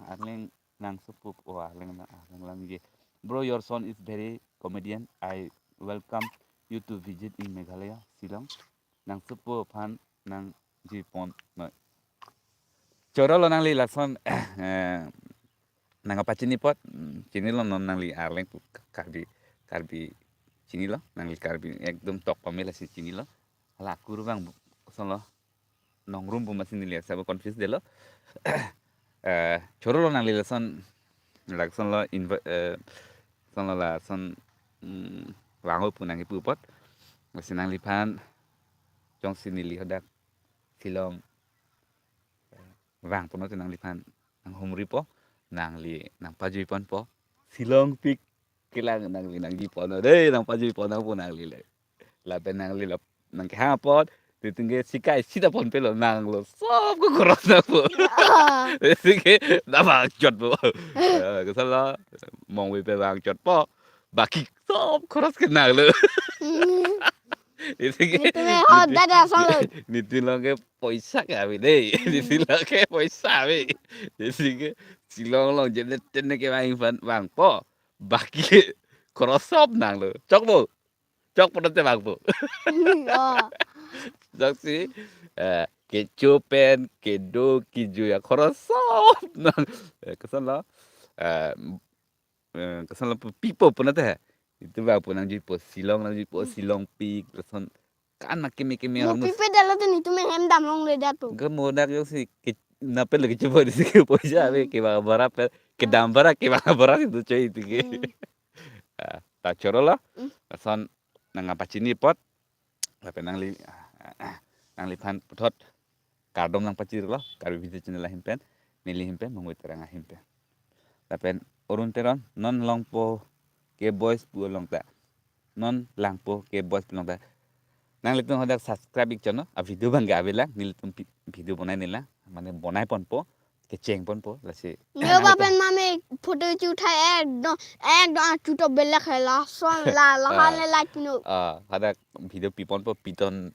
Arleng nang supo, oh, Arleng na, Arleng lang ye. Bro, your son is very comedian. I welcome you to visit in Meghalaya, Shillong. Nang supo aphan nangji pon noi. Choro lo nangli lason, eh, nang apa chini pot, mm, chini lo non nangli Arleng pu Karbi, Karbi chini lo, nangli Karbi ekdom tok pamela si chini lo. Hala akur bang bu-, koson lo, Nongrum pu masi neli asap confuse de lo. Eh, choro lo nangli lason, lason lo inv-, eh, son lo lason, mm, vango pu nangkipu pot. Lasi nangliphan, jongsi neli hadak Shillong, eh, vang ponpo te nangliphan nanghumri po, nangli nangpajui ponpo. Shillong pik kelang nangli nangji ponpo de, nangpajui ponpo nangli le. Lapen nangli lo nangkehang apot, nelitum ke sikai sita ponpe lo, nanglo sop ko koros nangpo. Ah. Isi ke nabang jotpo. Eh, kesala Mongve pen bang jotpo. Baki sop koros ke nanglo. Hmm. Isi ke Nelitum ke hot dada solo. Nelitum along ke poisa ke ave dei. Nelitum along ke poisa ave. Isi ke Shillong along jene tene ke bang van bangpo. Baki koros sop nanglo. Chokpo. Chokpo nate bangpo. Oh. Joksi, eh, kecho pen, kedo, kejui akoros sop nang. Eh, kesala, eh, eh, kesala pu pipo pu nate. Itum bangpo nangjuipo, Shillong nangjuipo, Hmm. Shillong pik, lason kan ma keme keme Mo hormus. Pipe dalo tu nelitum hem dam longle dat po. Ke mo dak joksi ke napel lagi coba di sini poisa ave Hmm. kevang abara pen, kedam abara kevang abara itu coy itu ke. Hmm. Ah, ta choro lo. Hmm. Lason nangpachini apot. Lapen nangli, ah, ah, nangliphan puthot kardom nangpachirlo, Karbi Video Channel ahin pen, neli ahin pen, Mongve Terang ahin pen. Lapen Arun Teron, non longpo K Boys pu along ta. Non langpo K Boys pu along ta. Nanglitum hadak subscribe ik channel, a video bang ga avelang, nelitum pi-, video bonai nelang, mane bonai ponpo, kecheng ponpo, lasi. Neo Nanglitum bapen mame photo chu thai ekdom, ekdom achu to belak hai lason la, la Ah. hale like no. Ah, hadak video pi ponpo, piton,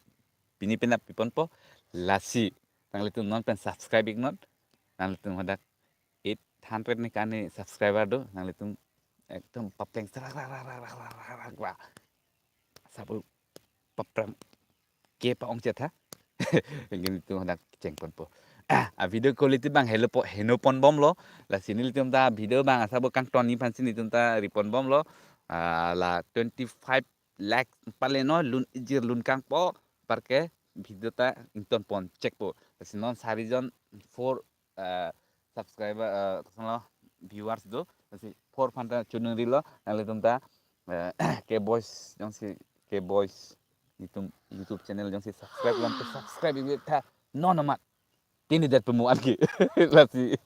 pini penap pi ponpo, lasi. Nanglitum non pen subscribe ik non, nanglitum hadak eight hundred ne kani subscriber do, nanglitum ekdom papleng serak rak rak rak rak rak rak rak rak. Sabu paprang ke pa-ong chetha. Ingin itu hadak cheng ponpo. Ah, a video quality bang helo po, heno ponbomlo. Lasi nelitum ta video bang asabo kangton ni aphansi nelitum ta ri ponbomlo. Ah, la twenty-five lakh pale no lun ijir lun kangpo apar ke video ta ington pon chekpo. Lasi non sarijon four eh, subscriber, eh, koson lo, viewers do, lasi four phan ta chunung rilo, nanglitum ta, eh, K Boys, jongsi K Boys, nelitum YouTube channel jongsi subscribe lam, subscribe ik tha, non amat. Tini det pemu anke. Lasi,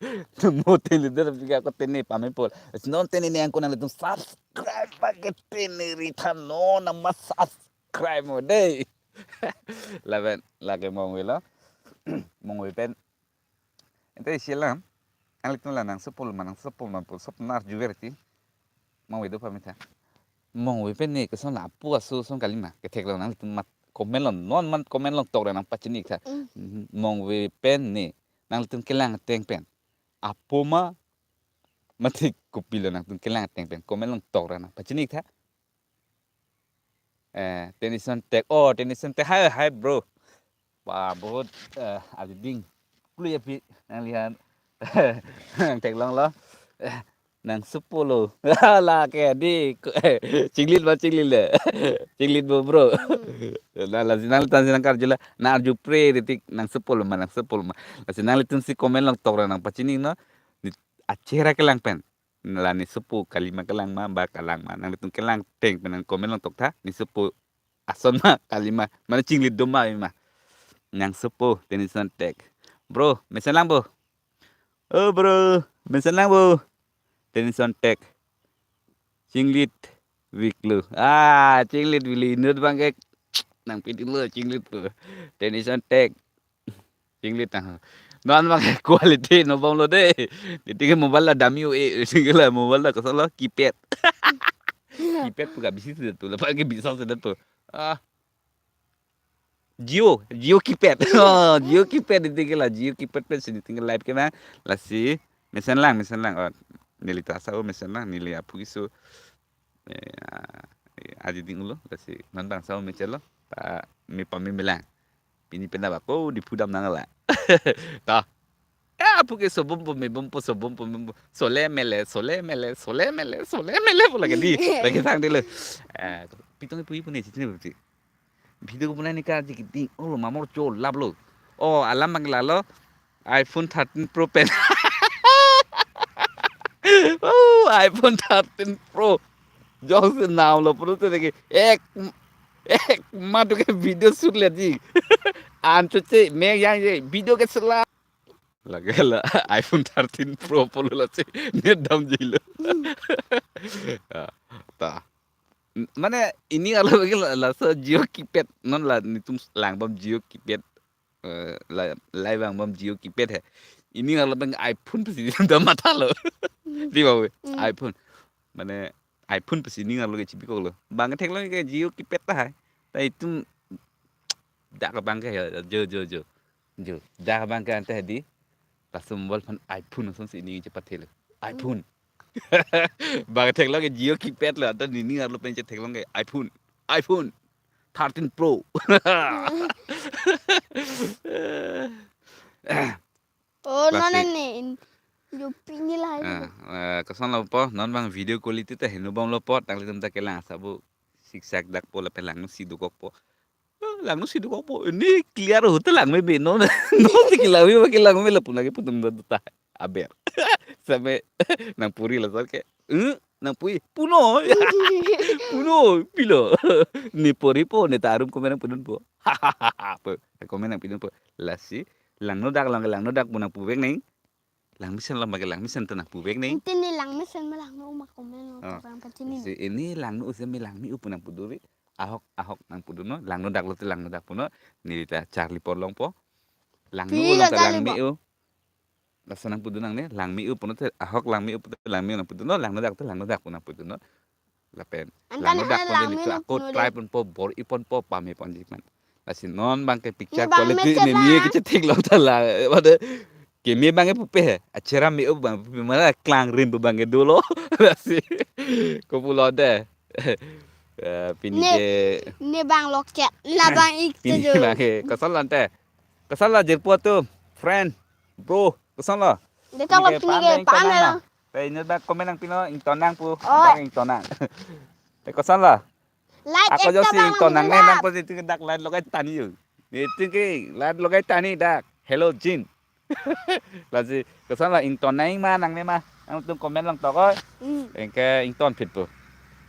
mo tini det pika ko tini pame pol. Lasi non tini ne angko nanglitum subscribe pake tini ri tha non amat subscribe mo dei. Lapen, lake Mongve lo. Mongve pen Ente isi alam, nanglitum la nangsopo ma, nangsopo ma pu sop narju ver ti. Mongve do pame tha. Mongve pen ne koson la apo aso ason kalima. Kethek lo nanglitum mat comment lo, non man comment lo tok ra nangpachini ik tha. Mm. Mhm. Mongve pen ne, nanglitum kelang ateng pen. Apo ma, mati kopi lo nangtum kelang ateng pen. Comment lo tok ra nangpachini ik tha. Eh, Tennyson Tech. Oh, Tennyson Tech. Hai, hai, bro. Wah, bahut, eh, adi ding. Kulu ya pi, nanglihan. Theklong lo. Eh, nangsopo lo. Lake di, chinglit ba chinglit le. Chinglit bo, bro. Hmm. La, la, nang tan nangkarju la. Nang arju pre detik nangsopo lo ma, nangsopo lo ma. Lasi nanglitum si comment lo tok ra nangpachini ik non. Ne achehra kelang pen. La nesopo kalima kelang ma, ba kelang ma. Nanglitum kelang ateng pen nang comment lo tok tha. Nesopo ason ma, kalima. Mane chinglit do ma, ma. Nangsopo, Tennyson Tech. Bro, mesen lang bo. Oh, bro, mesen lang bo. Tennyson Tech. Chinglit weak lo. Ah, chinglit weak lo. Inut bang ke nangpidi lo chinglit lo. Tennyson Tech. Chinglit tang. Non bang quality no bom lo de. Di tinggal mobile la dami u e, tinggal la mobile la koson lo keypad. Keypad pu ka bisi sudah tu, la pakai bisa sudah tu. Ah. Jio, Jio keypad. Oh, Jio keypad di tinggal la, Jio keypad pen sini tinggal live ke bang. Lasi, mesen lang, mesen lang. Oh, neli ta asa, oh, mesen lang, neli apu kisu. Eh, ah, eh, aji ding ulo, lasi non bang sao mechelo, ta me pame melang. Pini penap ako di pudam nang la. Ta. Eh, apu ke sobom po, mebom po, sobom po, mebom po. Sole mele, sole mele, sole mele, sole mele po lagi di. Lagi sang di lo. Eh, pitong pui puni chitin pui. Video ko bonai ne karju kiti. Oh, mamor cho lap lo. Oh, alam bang la lo. iPhone thirteen Pro pen. Oh, iPhone thirteen Pro. Jongsi nam lo pro te ke. Ek, ek ma tu ke video shoot le ji. An tu che, me yang je, video ke sela. Lake la iPhone thirteen Pro pulo la che, net dam ji lo. Ah, ta. Mane, ining arlo ke la, laso Jio keypad, non la netum langbom Jio keypad, eh, la, lai vangbom Jio keypad he. Ining arlo pen iPhone pusi netum ta mathalo. Di ba we? Hmm. iPhone. Mane, iPhone pusi ining arlo ke chipikoklo. Bang theklong ke Jio keypad ta hai. Ta itum dak abang ke ya, jo, jo, jo. Jo, dak abang ke ante di. Laso mobile phan iPhone asonsi ining chepathelo. Hmm. iPhone. Bang theklong ke Jio keypad lo, anta ining arlo pen chetheklong ke iPhone. iPhone thirteen Pro. Hmm. Oh, non Plastik. Ne, in, jo pini lah. Ah, eh, kosonlo po, non bang video quality ta heno bomlo po, tangli tum ta kelang asap bu siksak dak po lapen langno si dokok po. Eh, langno si dokok po. Ini clear ahut ta lang me be, non. Non si kelang me, kelang me lapu lagi putum do ta. Aber. Sampai nang puri laso ke. Eh, nang pui. Puno. Puno. Pilo. Ne puri po, ne ta arum komen nangpidun po. Po. Komen nangpidun po. Lasi. Langno dak, lang, langno dak pu nangpuvek neng. Lang mesen lo ma ke lang mesen ta nangpuvek neng. Ante ne lang mesen ma langno ma komen lo, oh, orang pachini. Si ini langno usi me lang me-u pu nangpudun ri. Ahok, ahok nangpudunnon. Langno dak lote langno dak punon. Neli ta charli porlong po. Langno Pi, long ta charli lang po. Me-u. Laso nangpudun nangne, lang me-u punon te, ahok lang me-u punon te, lang me-u nangpudunnon, langno dak te, langno dak pu nangpudunnon. Lapen, anta langno dak pu lang neli me-u tu ako nangpudun. Try ponpo, bor-i ponpo, pame ponji man. Lasi non bang ke picture quality ne bang me ne chara. Kechethek long ta la, pada keme bang ke pupe he, achera me-u bang pupe mana klang rim pu bang ke dolo. Lasi, kopulo de. Eh, pini ne, ke ne bang lok chat, la bang ik pini te jo. Bang ke, kosonlo ante. Kosonlo jirpo atum, friend, bro, kosonlo. Dekak lo pini ke, pini ke pame lo. Te inut bak komen nangpinon, ington nang pu. Oh. Bak ington nang. Te kosonlo. Like. Ako jongsi ington nangne, nang pasti dak light logai tani yo. Ni tingki light logai tani dak. Hello Jin. Lasi kosonlo ington nang ma nangne ma. Nangtum komen long tokoi. Hmm. Anke ington phit po.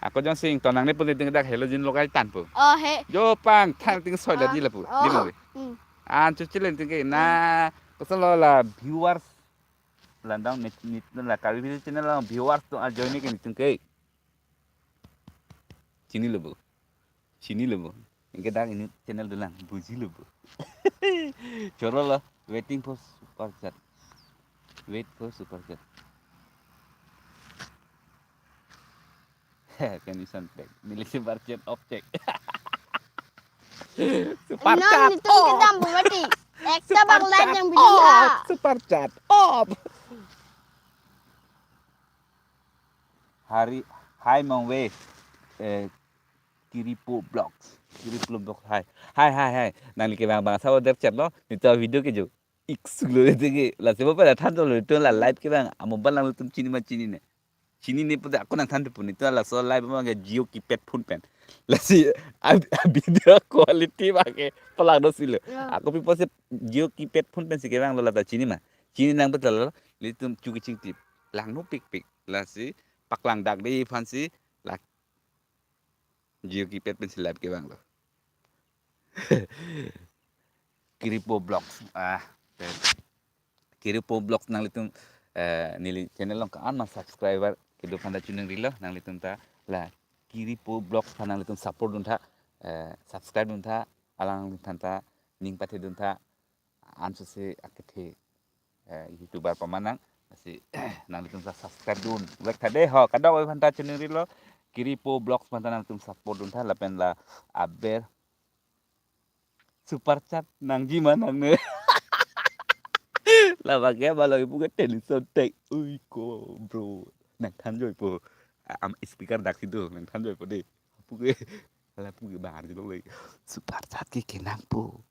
Ako jongsi ington nangne pun tingki dak Hello Jin logai tan po. Oh, he. Jo pangthang ting soi la di lapu. Oh. Di mo. Hmm. An chuchilen tingki na kosonlo la viewers. Landang nit, nit la Karbi Village channel la viewers atum ajoine ke netum ke. Chinilo bo. Chinilo bo. Anke dak inut channel dolang. Bujilo bo. Chorolo. Waiting for super chat. Wait for super chat. Can you sound effect? Neli super chat off chat. Super chat off. Non, netum kedam bupati. Ekta bang light yang bilang ha. Super chat off. Hari, hai mong we. Eh, Kiripo Vlogs. Kiripo Vlogs. Hai. Hai, hai, hai. Nangli ke bang bang sa order chat lo. Neta video ke jo. Iksu lo itu ke. Lasi mo pada than lo itu la live ke bang. Amo bang nangtum chini ma chinine. Chinine pada ako nangthan tu pun itu laso live mo ke Jio keypad phone pen. Lasi ab-, video quality bang ke pelang do silo. Ya. Ako pi pose Jio keypad phone pensi ke bang lo lata chini ma. Chini nang betul lo. Nelitum chuki chingtip. Langno pikpik. Lasi paklang dak di aphansi la Jio keypad pensi live ke bang lo. Kiripo Vlogs. Ah, te. Kiripo Vlogs nanglitum, eh, neli channel long ke-an ma subscriber kedo aphan ta choningri lo nanglitum ta la Kiripo Vlogs aphan nanglitum support dun tha, eh, subscribe dun tha, alanglitum aphan ta ning pathe dun tha, ansose akethe, eh, YouTuber pamanang, lasi nanglitum sa subscribe dun. Vek tha de ho, kadokave aphan ta choningri lo, Kiripo Vlogs aphan ta nangtum support dun tha, lapen la aber super chat nangji ma nangne. La bang ke abang lo ipu ke tension tek. Ui ko, bro. Nangthan joi po. Am speaker dak si do, nangthan joi po de. Pu ke, lapu ke bang arjulong lagi. Super chat ke kenang po.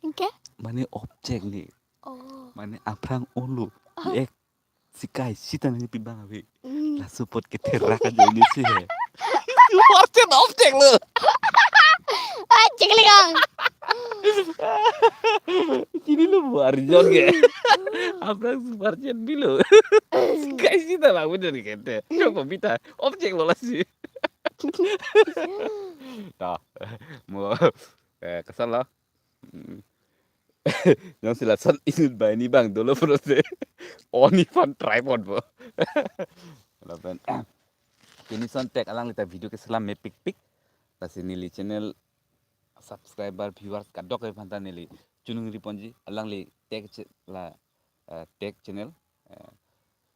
Anke? Mane object ne. Oh. Mane aphrang olo. Ah. Ek sikai sita nangpi bang ave. Hmm. Laso apot ke therak ajoine si he. Super chat object lo. Ah, cik likang. Chinilo bo arjon ke. Aphrang super chat bilo. Sikai sita bang bener ke te. Coba bita. Object lo lasi. Tah. Mo, eh, kosonlo. Hmm. Jongsi lason inut banghini bang dolo pulote. Oni aphan try ponpo. Lapen. Tenison Tech alangli ta video keselam mepikpik. Lasi neli channel subscriber, viewers kadokave aphanta neli choningri ponji, alangli tech che-, la, eh, tech channel, eh,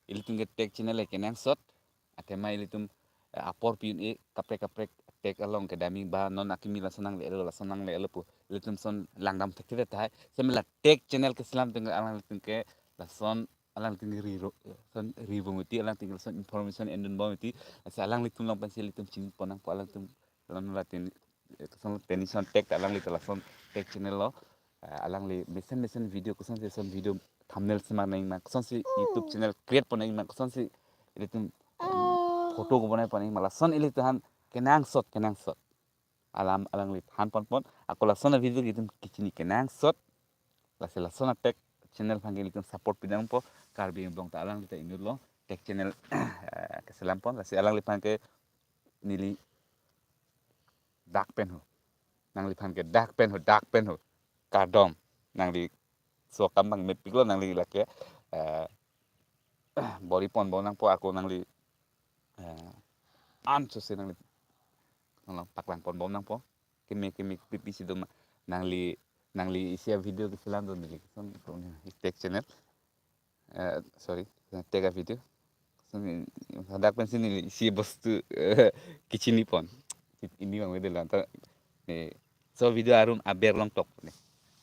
ilitum ke tech channel ke kenangsot, athema ilitum, eh, apor pi-un-e kaprek kaprek tech along kedamji ba non akimi lason nangle-etlo, lason nangle-etlo pu ilitum son langdam thekthe tahai. Seme la tech channel keselam atum ke alanglitum ke lason, alangtum ke riro, son ribom mati, alangtum ke lason information endunbom mati. Lasi alanglitum along pensi ilitum chini pon nangpo, alangtum non la Teni-, eh, koson Tenison Tech ta alangli ta lason tech channel lo. Eh, alangli mesen mesen video, kosonsi son video thumbnail semak nangji ma, kosonsi YouTube channel create pon nangji ma, kosonsi ilitum, em, photo kebonai pon nangji ma, lason ilitum aphan kenangsot, kenangsot alam alangli than ponpon. Ako lason a video ke itum kechini kenangsot. Lasi lason a tech channel aphan ke ilitum support pidampo. Karbi angbong ta alangli ta inutlo tech channel, eh, keselam pon. Lasi alangliphan ke neli dak pen ho. Nangliphan ke dak pen ho, dak pen ho. Kardom. Nangli so kam bang mepiklo, nangli lake, eh, bor-i ponbom nangpo, ako nangli, eh, an sose nangli, nangli paklang ponbom nangpo. Keme keme pipi si doma, nangli, nangli isi a video keselam do neli. Son, son tech channel. Eh, sorry, tech a video. Son, hadak pensi neli isi bostu, eh, kechini pon. Ini bang wedo lanta. Ne, so video arum aber long tok ne.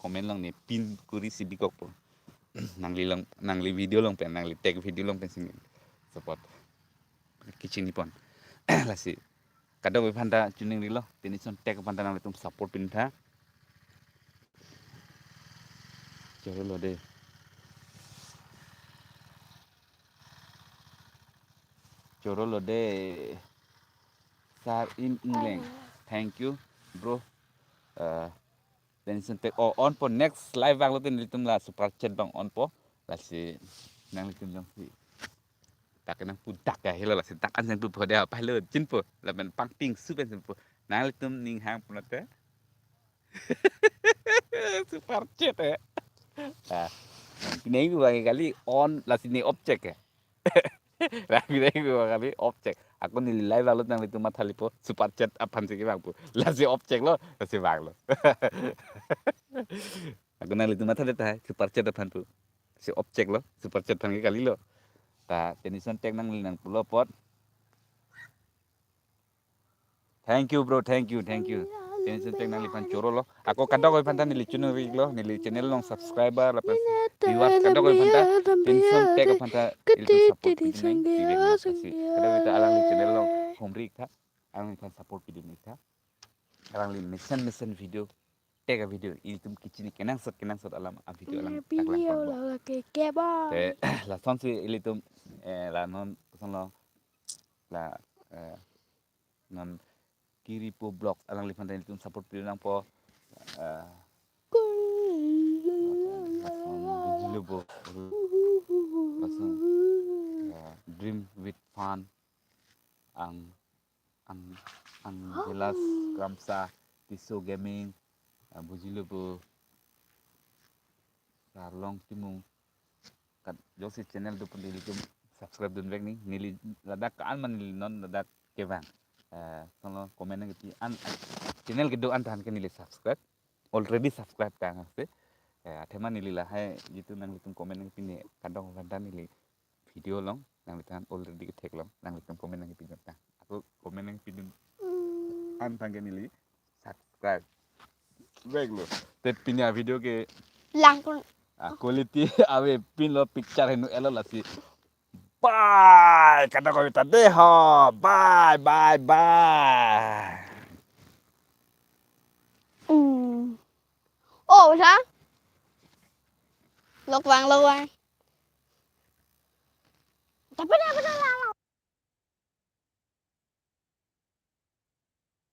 Comment long ne pin kuri si bikokpo. Nangli long, nangli video long pen, nangli tech video long pensi neli support kechini pon. Lasi kadokave aphanta choningrilo, Tenison Tech aphanta nanglitum support pintha. Chorolo de. Chorolo de. Sar in Ingleng. Thank you, bro. Eh, Tenison Tech. Oh, onpo, next live vanglote nelitum la super chat bang onpo. Lasi nanglitum jongsi dak nangpu dak ya, helo lasi dak an jangpu pho de apa helo chinpo. Lapen pangping su pen chinpo. Nanglitum ning hang pulote super chat ya. Ah, neng bang kali on, lasi ne object ya. Lasi neng bang kali object. Ako neli live alot nanglitum mathalipo super chat aphan si kevangpo. Lasi object lo, lasi vanglo. Ako nanglitum mathadet tahai super chat aphan pu. Si object lo, super chat aphan ke kalilo. Ta Tenison Tech nangli nangpulo apot. Thank you, bro. Thank you, thank you. Tenison Tech nangliphan chorolo. Ako kadokave aphanta neli choningri lo, neli channel long subscriber lapen viewers kadokave aphanta, Tenison Tech aphanta ilitum support pidun nang, pidun nang. Lasi kadokave ta alangli channel long humri tha, alangliphan support pidun tha. Alangli mesen mesen video, tech a video, ilitum kechini kenangsot kenangsot alam a video alang taklang pon. Te, lasonsi ilitum, eh, la non, kosonlo, la, eh, non Kiripo Vlog alangliphan ta ilitum support pidun nangpo. Eh, lason Bujilo Bo, lason, eh, Dream with Fun, Ang, Ang, Angelas Kramsa, Tisso Gaming, eh, Bujilo Bo, Sarlong Timung, kat jongsi channel do pu nelitum subscribe dunvek nang, neli ladak ka-an ma neli non ladak kevang. Eh, kosonlo comment nangkepi an, channel kedo an ta aphan ke neli subscribe. Already subscribe tangte. Eh, athema neli lahai jitu nanglitum comment nangkepi ne kadokave aphanta neli video long, nanglitum already ketheklong, nanglitum comment nangkepi tang. Ako comment nangkepidun an aphan ke neli subscribe veklo. Te pini a video ke langkun, ah, quality avepinlo, picture heno elo lasi. Bye. Kadokave ta de ho. Bye, bye, bye. Hmm. Oh, sa? Lok vang, lok vang.